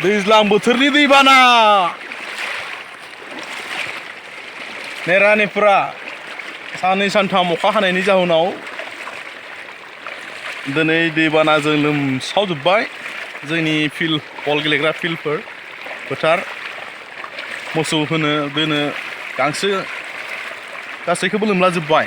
दैज्लां बोथोरनि दैबाना नेरानिफोरा साननै सानथाम अखा हानायनि जाहोनाव दिनै दैबानाजों लोमसावजोब्बाय जोंनि फिल्ड बल गेलेग्रा फिल्डफोर फोथार मोसौ होनो दोनो गांसो गासैखौबो लोमलाजोब्बाय।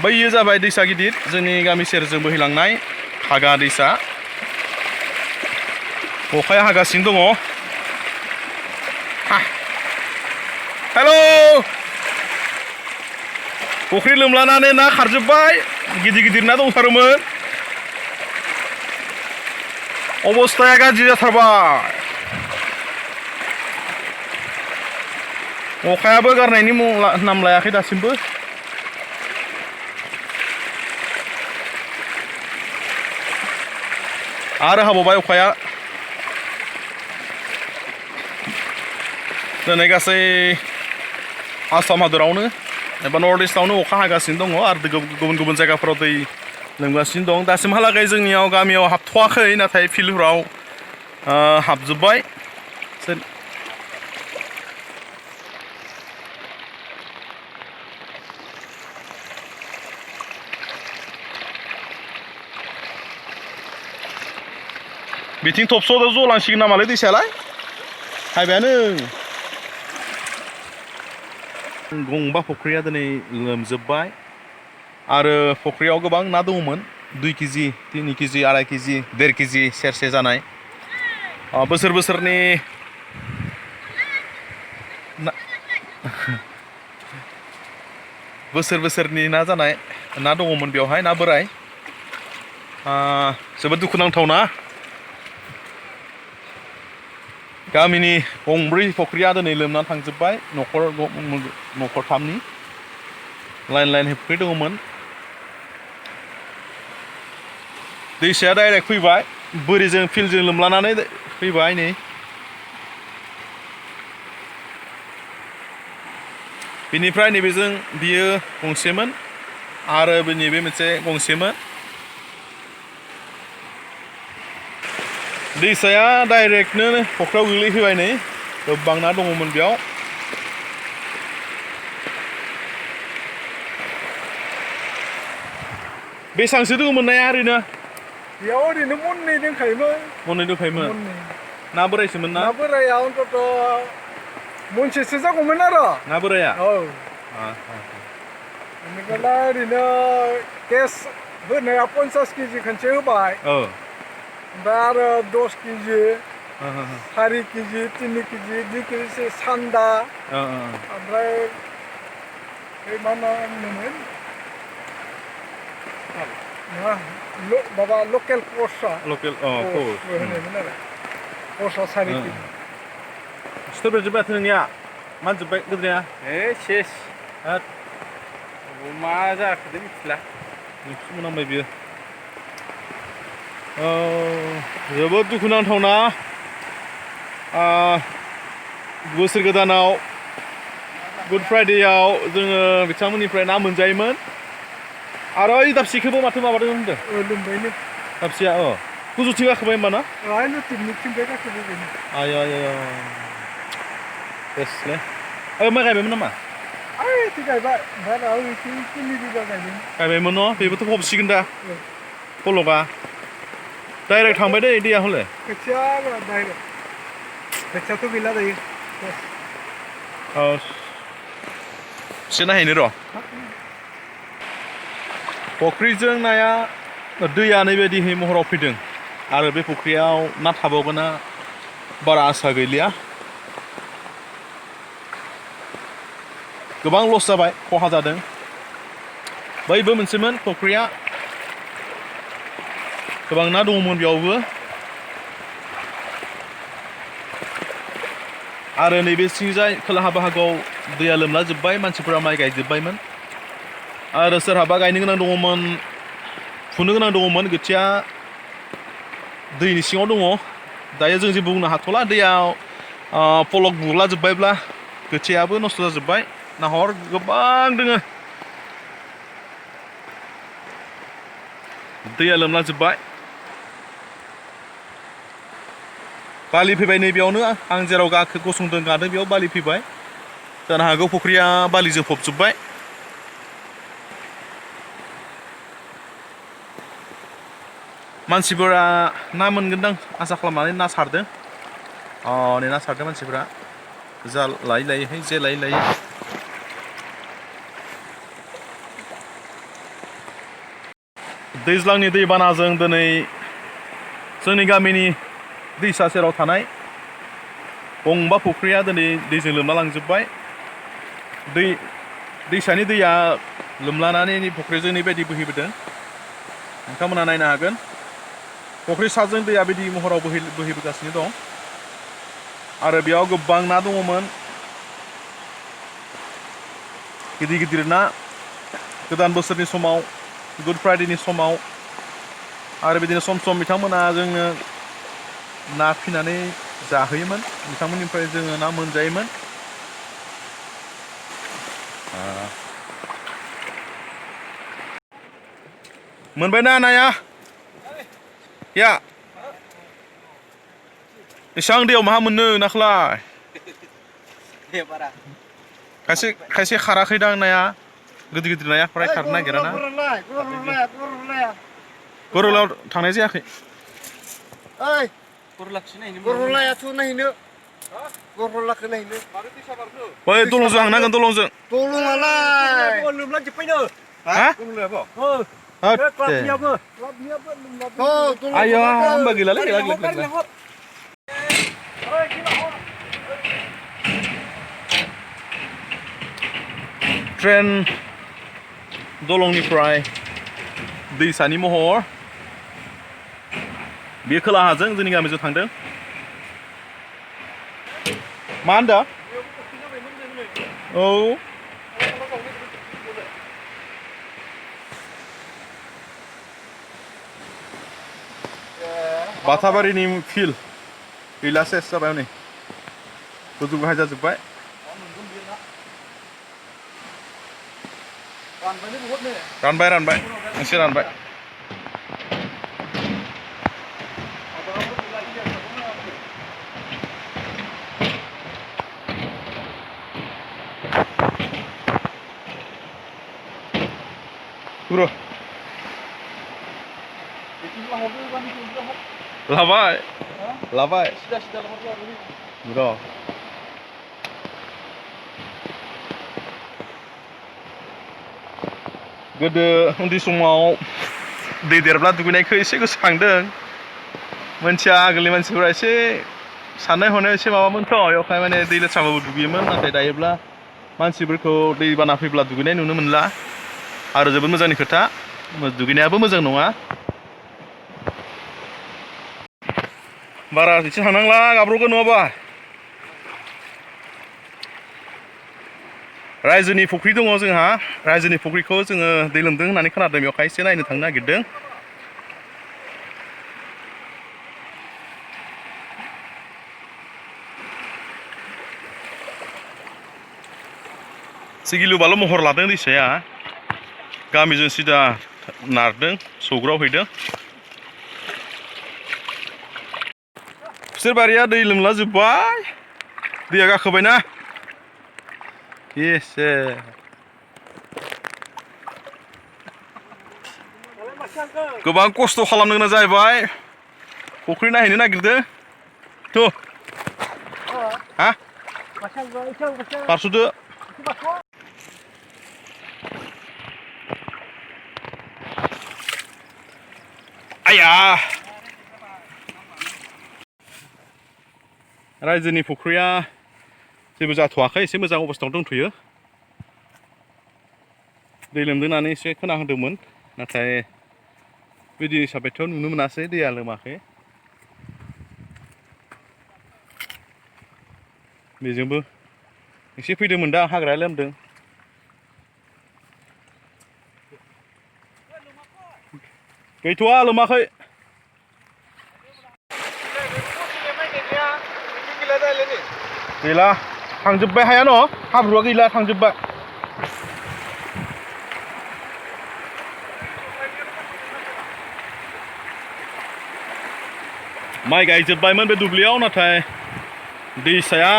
बैयो जाबाय दैसा गिदिर जोंनि गामि सेरजों बोहैलांनाय हागा दैसा। अखाया हागासिनो दङ। हेल' फुख्रि लोमलानानै ना खारजोब्बाय, गिदिर गिदिर ना दंथारोमोन। अबस्थाया गाज्रि जाथारबाय। अखायाबो गारनायनि नाम लायाखै दासिमबो। आरो हाबावबाय अखाया। दिनै गासै आसाम हादरावनो एबा नर्थ इस्टआवनो अखा हागासिनो दङ आरो गुबुन गुबुन जायगाफोराव दै लोमगासिनो दं। दासिमहालागै जोंनियाव गामियाव हाबथ'वाखै, नाथाय फिल्डफोराव हाबजोब्बाय। बिथिं थबस्र' जलांसिगोन नामालै दैसायालाय? हायबायानो। गंबा फुख्रिया दिनै लोमजोब्बाय आरो फुख्रियाव गोबां ना दङमोन। 2 केजि 3 केजि 2.5 केजि 1.5 केजि सेरसे जानाय बोसोरनि बोसोरनि ना जानाय ना दङमोन बेवहाय, ना बोराय। जोबोद दुखुनांथावना। गामिनि गंब्रै फुख्रिया दिनै लोमनानै थांजोब्बाय। न'खरथामनि लाइन फुख्रि दङमोन। दैसाया डाइरेक्ट फैबाय, बोरिजों फिल्डजों लोमलानानै फैबाय। नै बेनिफ्राय नैबेजों बियो गंसेमोन आरो नैबे मोनसे गंसेमोन। दैसाया डाइरेक्टनो फुख्रियाव गोग्लैफैबाय। नै गोबां ना दङमोन बेयाव। बेसांसो दङमोन नाया ओरैनो? बेयाव ओरैनो मननै दंखायोमोन। मननै दंखायोमोन। ना बोरायसोमोन ना? ना बोराया अन्तत मनसेसो जागौमोन आरो। ना बोराया? औ। बेनिफ्राय ओरैनो केस होनाया 50 केजि खनसे होबाय। ओमफ्राय आरो 10 केजि 4 केजि 3 केजि 2 केजि सान्दा, ओमफ्राय मा होनोमोन माबा लकेल कर्सा होनोमोन आरो कर्सा 4 केजि। सिथरजोब्बाय नोंनिया? मानजोब्बाय गोदोनाया? सेस मा जाखो मिथिला। मोनामबाय बियो। जोबोद दुखुनांथावना। बोसोर गोदानाव गुड फ्राइडेयाव जोङो बिथांमोननिफ्राय ना मोनजायोमोन आरो ओइ दाबसेखौबो माथो माबादों होनदों? लोमबायनो दाबसेया गोजौथिं गाखोबाय होमबा ना? लुटिमनिथिंजाय गाखोबाय। बेसले माइ गायबायमोन नामा? गायबाय। ओमफ्राय 3 बिगा गायदों। गायबायमोन न'? बेबोथ' फबसिगोन दा फलगा। डाइरेक्ट थांबाय दै दैया हले। खोथिया डाइरेक्ट। खोथियाथ' गैला दायो। एसे नायहैनो र'। फुख्रिजों नाया दैया नैबायदिहै महराव फैदों आरो बे फुख्रियाव ना थाबावगोना बारा आसा गैलिया। गोबां लस जाबाय, खहा जादों। बैबो मोनसेमोन फुख्रिया, गोबां ना दङमोन बेयावबो। आरो नैबे सिंजाय खोलाहा बाहागोआव दैया लोमलाजोब्बाय, मानसिफोरा माइ गायजोब्बायमोन आरो सोरहाबा गायनो गोनां दङमोन, फुनो गोनां दङमोन। खोथिया दैनि सिङाव दङ। दायो जों जेबो बुंनो हाथ'ला। दैयाव फलक गुलाजोब्बायब्ला खोथियाबो नस्थ' जाजोब्बाय। नाहर गोबां दोङो। दैया लोमलाजोब्बाय। बालि फैबाय नैबेयावनो आं जेराव गसंदों गादों बेयाव बालि फैबाय जानो हागौ फुख्रिया बालिजों फबजोब्बाय मानसिफोरा ना मोनगोनदां आसा खालामनानै ना सारदों नै ना सारदों मानसिफोरा जाल लायै लायैहाय जे लायै लायै दैज्लांनि दैबानाजों दिनै जोंनि गामिनि दैसा सेराव थानाय गंबा फुख्रिया दिनै दैजों लोमना लांजोब्बाय दैसानि दैया लोमलानानै फुख्रिजों ओरैबायदि बोहैबोदों नोंथांमोना नायनो हागोन फुख्रि साजों दैया बिदि महराव बोहैबोगासिनो दं आरो बेयाव गोबां ना दङमोन गिदिर गिदिर ना गोदान बोसोरनि समाव गुड फ्राइडेनि समाव आरो बिदिनो सम सम बिथांमोना जोंनो ना फिनानै जाहोयोमोन बिथांमोननिफ्राय जोङो ना मोनजायोमोन मोनबायना नाया या एसेबां दैयाव माहा मोननो नाखौलाय खायसे खाराखैदां नाया गिदिर गिदिर नाया फ्राय खारनो नागिरा ना गरलाव थांनाय जायाखै बै दलंजों थांनांगोन दलंजों आया होमबा गैलालै गैला ट्रेन दलंनिफ्राय दैसानि महर बे खोलाहाजों जोंनि गामिजों थांदों मा होनदों औ बाथाबारिनि फिल्ड गैला सेस जाबाय हनै गोजौ गाहाय जाजोब्बाय रानबाय एसे रानबाय लाबाय र' गोदो उन्दै समाव दै देरब्ला दुगैनायखौ एसे गोसोखांदों मोनथिया आगोलनि मानसिफोरा एसे साननाय हनायाव एसे माबामोनथ' बेवहाय माने दै लेथ्राबाबो दुगैयोमोन नाथाय दायोब्ला मानसिफोरखौ दैबाना फैब्ला दुगैनाय नुनो मोनला आरो जोबोद मोजांनि खोथा दुगैनायाबो मोजां नङा बारा एसे थांनांला गाब्र'गोन नङाबा रायजोनि फुख्रि दङ जोंहा रायजोनि फुख्रिखौ जोङो दै लोमदों होननानै खोनादों बेवहाय एसे नायनो थांनो नागिरदों सिगिलुबाल' महर लादों दैसाया गामिजों सिदा नारदों सौग्रावहैदों खुसेर बारिया दै लोमला जोब्बाय दैया गाखोबायना एसे गोबां खस्थ' खालामनो गोनां जाहैबाय फुख्रि नायहैनो नागिरदों थ' हा बारस'दो आया रायजोनि फुख्रिया जेबो जाथ'वाखै एसे मोजां अबस्थायाव दंथ'यो दै लोमदों होननानै एसे खोनाहोदोंमोन नाथाय बिदि हिसाबैथ' नुनो मोनासै दैया लोमाखै बेजोंबो एसे फैदोंमोन दा हाग्राया लोमदों गैथ'वा लोमाखै गैला थांजोब्बाय हाया न' हाब्रुआ गैला थांजोब्बाय माइ गायजोब्बायमोन बे दुब्लियाव नाथाय दैसाया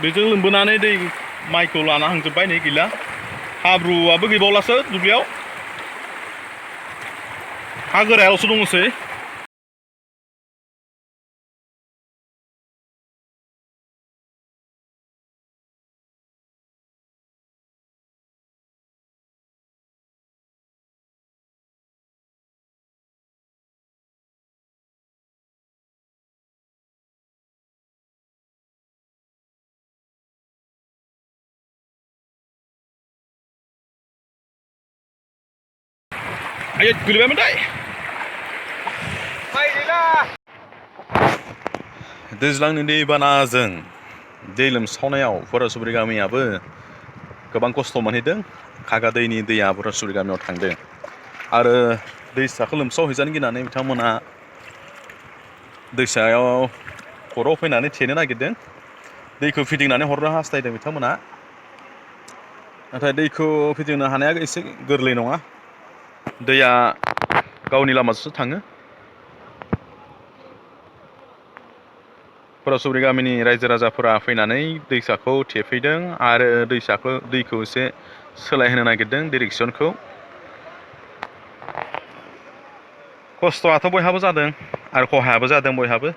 बेजों लोमबोनानै दै माइखौ लाना थांजोब्बाय नै गैला हाब्रुआबो गैबावलासो दुब्लियाव हा गोरायाल'सो दङसै आयै गोलैबायमोन दै माइ गैला दैज्लांनि दैबानाजों दै लोमसावनायाव फरासुब्रि गामियाबो गोबां खस्थ' मोनहैदों खागा दैनि दैया फरासुब्रि गामियाव थांदों आरो दैसाखौ लोमसावहैजानो गिनानै बिथांमोना दैसायाव खर'आव फैनानै थेनो नागिरदों दैखौ फिदिंनानै हरनो हास्थायदों बिथांमोना नाथाय दैखौ फिदिंनो हानाया एसे गोरलै नङा दैया गावनि लामाजोंसो थाङो फरासुब्रि गामिनि रायजो राजाफोरा फैनानै दैसाखौ थेफैदों आरो दैखौ एसे सोलायहोनो नागिरदों डिरेक्सनखौ खस्थ'आथ' बयहाबो जादों आरो खहायाबो जादों बयहाबो